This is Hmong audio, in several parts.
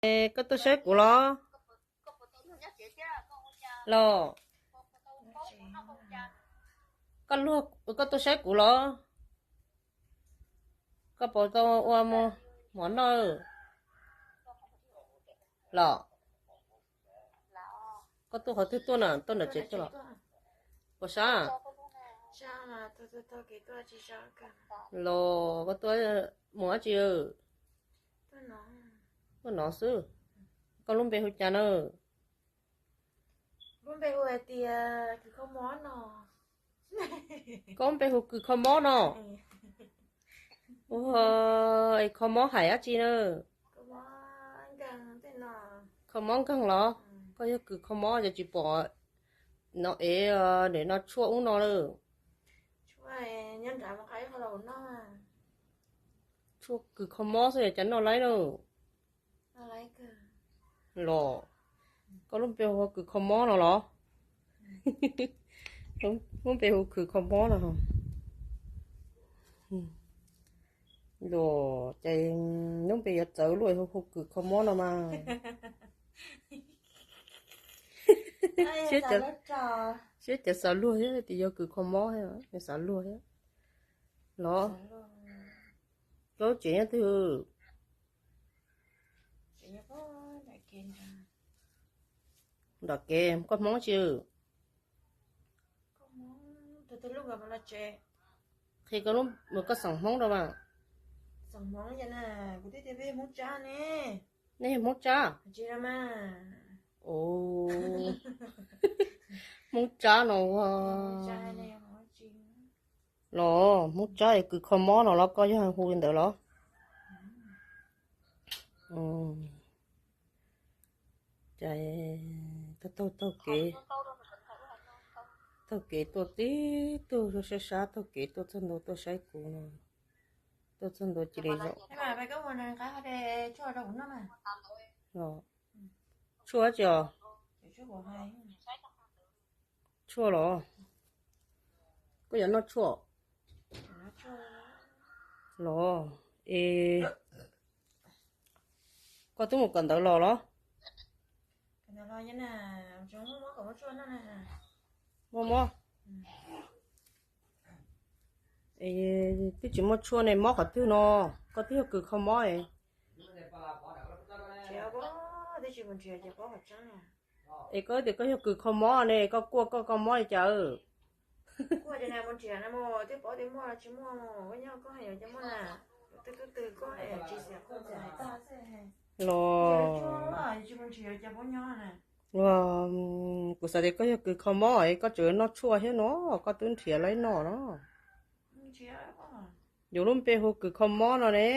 Koj tuaj saib kuv los? Los, koj tuaj saib kuv los? Koj puas tau ua mov noj los? Koj tuaj qhov twg tuaj na, tuaj nram tsev tuaj los? Puas sab? Los koj tuaj mus dab tsi? Tuaj nov xwb. Koj lub npe hu cas na? Koj lub npe hu Kws Kho Mob no. Ua, kho mob hais dab tsi na? Kho mob nkeeg los? Koj yog kws kho mob ces tsis pom no es, nim no tshuaj ub no lawm. Tshuaj kws kho mob xwb cas noj laib na. Los, koj lub npe hu kws kho mob no los? Lub npe hu kws kho mob no. Los ces lub npe yuav txawv luaj hu hu kws kho mob no mas. Siab cov xav luag thiab tias yog kws kho mob thiab xav luag thiab. Los, koj tsev nyob twg? Nram kev, koj Hmoob tsi? Qhia koj lub, koj xeem Hmoob rau mas. Nej yog Hmoob Tsab? Hmoob Tsab no ua. Los Hmoob Tsab es kws kho mob no los koj yog hu li ntawd los? Ces taug taug kev, taug kev tuaj tib tug sab sab, taug kev tuaj txog ntua tuaj saib kuv no, tuaj txog ntua cia li zaum. Tshuaj tsi os? Tshuaj los? Koj yuav noj tshuaj los? Es koj twb mus kawm ntawv los los? Muaj mob? Es twb tsis muaj tshuaj ne, mob qhov twg no? Koj twb yog kws kho mob es. Es koj tias koj yog kws kho mob ne, koj kuaj koj kho mob li cas? Los, kuv xav tias koj yog kws kho mob es koj tseem noj tshuaj thiab no, koj twb nrhiav laib noj no. Yus lub npe hu kws kho mob no ne.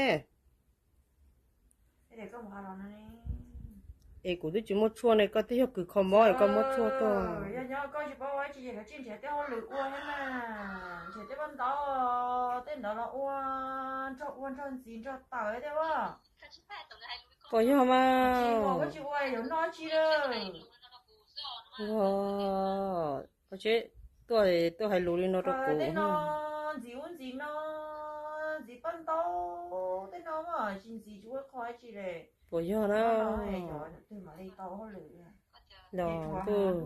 Es kuv twb tsis muaj tshuaj ne, koj twb yog kws kho mob es koj muab tshuaj tuaj. Puas yog mas? Tuaj, tuaj hais lus li no rau kuv. Ntxim ub ntxim no, ntxim paj ntaub tej no mas tsis ntxim tsis ua qhov tsi li. Puas yog na? Los ntuj,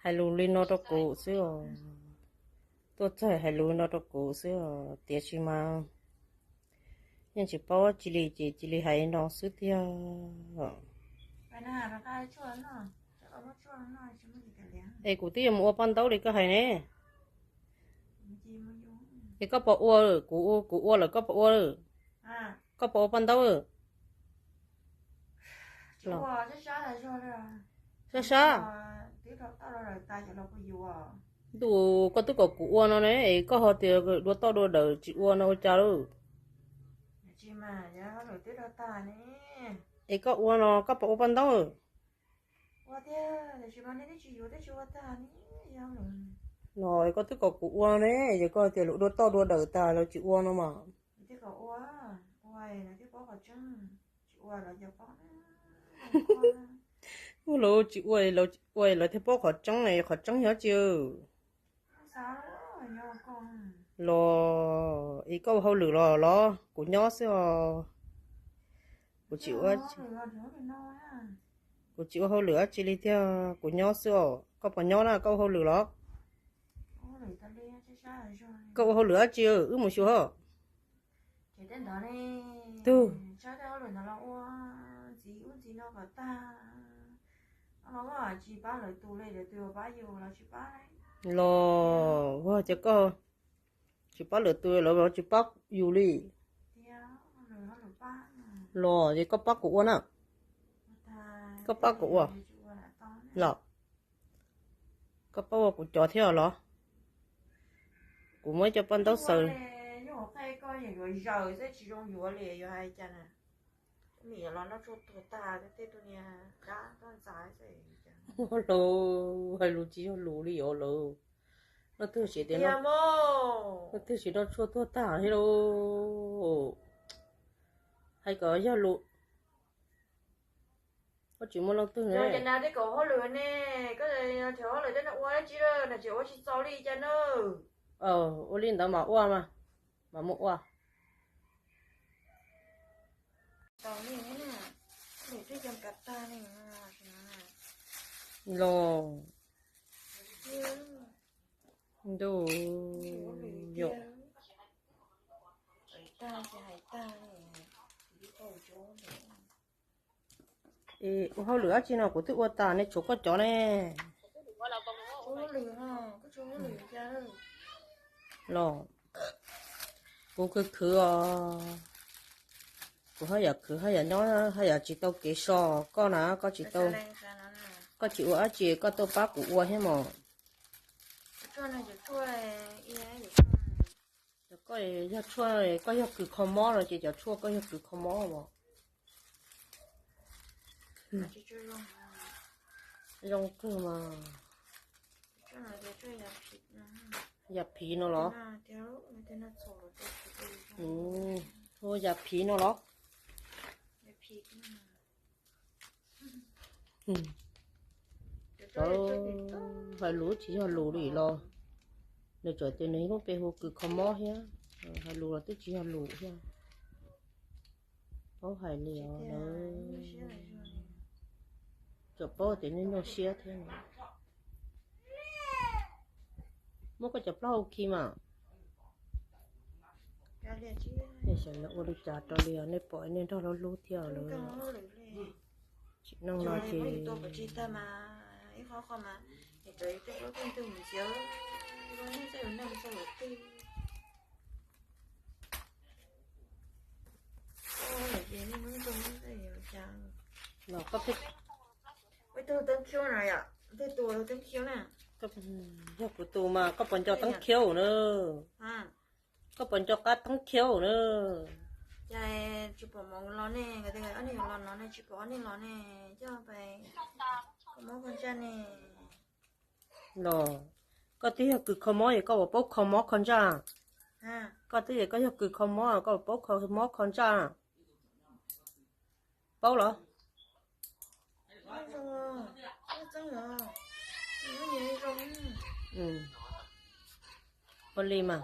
hais lus li no rau kuv xwb os. Tuaj txog hais lus li no rau kuv xwb os, tiam sis mas yeej tsis paub ua tsi li ces cia li hais li no xwb tiag. Es kuv twb yuav mus ua paj ntaub li koj hais ne. Es koj puas ua? Kuv, kuv ua lawm koj puas ua? Koj puas ua paj ntaub? Sab sab. Ntuj, koj twb kom kuv ua no ne es koj ho tias dua toj dua dawm tsis ua no ua cas lauj? Es koj ua no koj puas ua paj ntaub? No es koj twb kom kuv ua ne, yog koj tias lawv dua toj dua dawm tas lawv tsis ua no mas. Lawv tsis ua, ua lawv thiaj paub qhov tseeb, qhov tseeb yog tsi? Los es koj ua hauj lwm los los kuv nyob xwb os. Kuv tsis ua, kuv tsis ua hauj lwm dab tsi li tiag, kuv nyob xwb os. Koj puas nyob na, koj ua hauj lwm los? Koj ua hauj lwm dab tsi, wb mus xyuas hos. Tug los, ua cas koj tsis pab lwm tus lawv tsis pab yus li? Los ces koj pab kuv ua na. Koj pab kuv ua los? Koj pab ua kuv cov thiab los? Kuv muab ib co paj ntaub xaws. Lus hais lus tsis yog lus li os lawm. Leej twg siv tias, leej twg siv noj tshuaj tuag tag thiab lauj. Hais kom yog lus, koj tsis muaj leej twg ne. Ua li ntawd mas ua mas, mas muab ua. Los, ntuj, yog ua hauj lwm dab tsi no kuv twb ua tas ne, tshuav koj cov ne. Los, kuv khwv khwv os. Kuv haj yam khwv haj yam nyob haj yam tsis tau kev so. Koj na koj tsis tau, koj tsis ua dab tsi koj tuaj pab kuv ua thiab mos. Cov koj yog tshuaj, koj yog kws kho mob no ces cov tshuaj koj yog kws kho mob mos. Zoo kawg mas. Yam phiv no los? Hu yam phiv no los? Hais lus tsis yog lus li los. Nws txawm tias nws lub npe hu kws kho mob thiab, hais lus los twb tsis yog lus thiab. Paub hais li os. Txawm paub tias nyuaj nyuaj siab thiab. Muab koj cov plaub hau khi mas. Xyov yog ua li cas rau li os, nej pom nej nrog lub hlub thiab lawm. Tsim neej no ces los koj, yog kuv tus mas koj puas nco teeb khiab na? Koj puas nco qab teeb khiab na? Tsis pom ob niag los ne, tsis pom ob niag los ne, coj pais kho mob kho ntsaj ne. Los, koj twb yog kws kho mob es koj puas paub kho mob kho ntsaj? Koj twb es koj yog kws kho mob koj puas paub kho mob kho ntsaj? Paub los? Ua li mas.